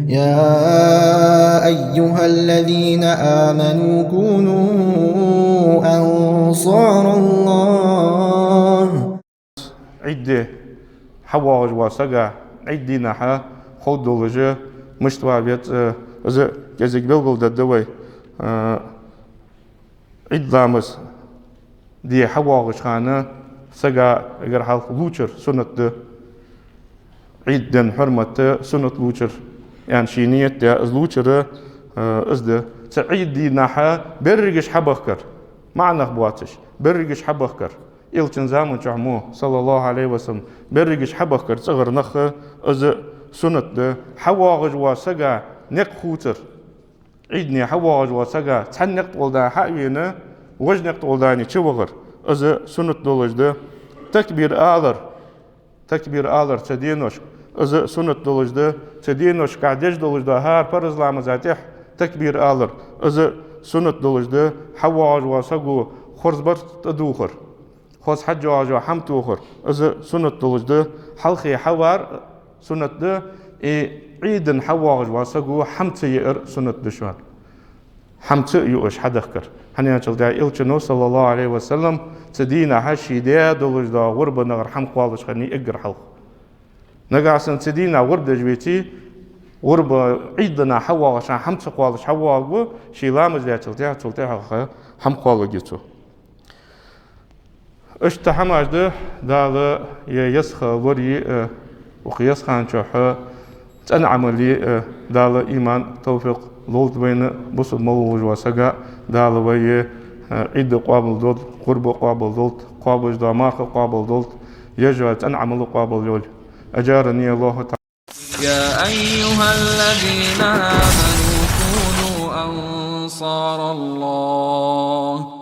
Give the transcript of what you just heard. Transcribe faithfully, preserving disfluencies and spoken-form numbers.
يا أيها الذين آمنوا كونوا أنصار الله. Ӏид ди хьавоагӀаш вола саг, Ӏид дийнахьа ховргдолаш мишта ва веза, из кӀезига белгалдергда вай. Ӏид ламаз де хьавоагӀача хана сага эггара хьалха лувчар суннат да. Ӏид ден хьурмат да суннат лувчар. Яъни ший ният де из лувчар, э, из да. Цу Ӏид дийнахьа берригаш хьабахкар. МаӀа нах боацаш, берригаш хьабахкар. Элчан заман чухь мо, صلى الله عليه وسلم, берригаш хьабахкар цӀагӀара нах, из суннат да. ХьавоагӀаш вола сага никъ хувцар. Ӏид дийнахьа хьавоагӀаш вола саг цхьан никъ тӀа волаш да хьа а вена, важа никъ тӀа волаш да чувахар, из суннат долаш да. Такбир алар, такбир алар цу деношка, из суннат долаш да. Цу деношка деш долаш да хӀара параз ламаза тӀехьа такбир алар, из суннат долаш да. ХьавоагӀаш вола саго хоза барзкъа тӀадувхар, хоза хьаж йоагӀаш йола хӀама тохар, из суннат долаш да. Хьалххе хьавар суннат да, и Ӏид дийнахьа хьавоагӀаш вола саго хӀама ца яар суннат да шоана. ХӀама ца юаш хьадахкар. ХӀана аьлча тӀехьа Элчано, صلى الله عليه وسلم, цу дийнахьа ший даь долаш дола гӀурба нагӀар хӀама кхоалаш хиннай эггара хьалха. Нагахьа санна цу дийнахьа гӀурба деш веце, гӀурба Ӏид дийнахьа хьавоагӀаш хӀама ца кхоалаш хьавоагӀаргва, ший ламаз даьчул тӀехьа, цул тӀехьагӀа хӀама кхоаларгья цо. Иштта хӀамаш да Дала е ясха лорае, э, укх ясхана чухь, э, цӀена Ӏамал е, э, Дала иман, товфикъ лолда вайна, бусалба мел волаш вола саг Дала вай, э, Ӏид къоабал долда, гӀурба къоабал долда, кхоабаш дола марха къоабал долда, еш йола цӀена Ӏамал къоабал йолда. أجارني الله تعالى. يا أيها الذين آمنوا كونوا أنصار الله.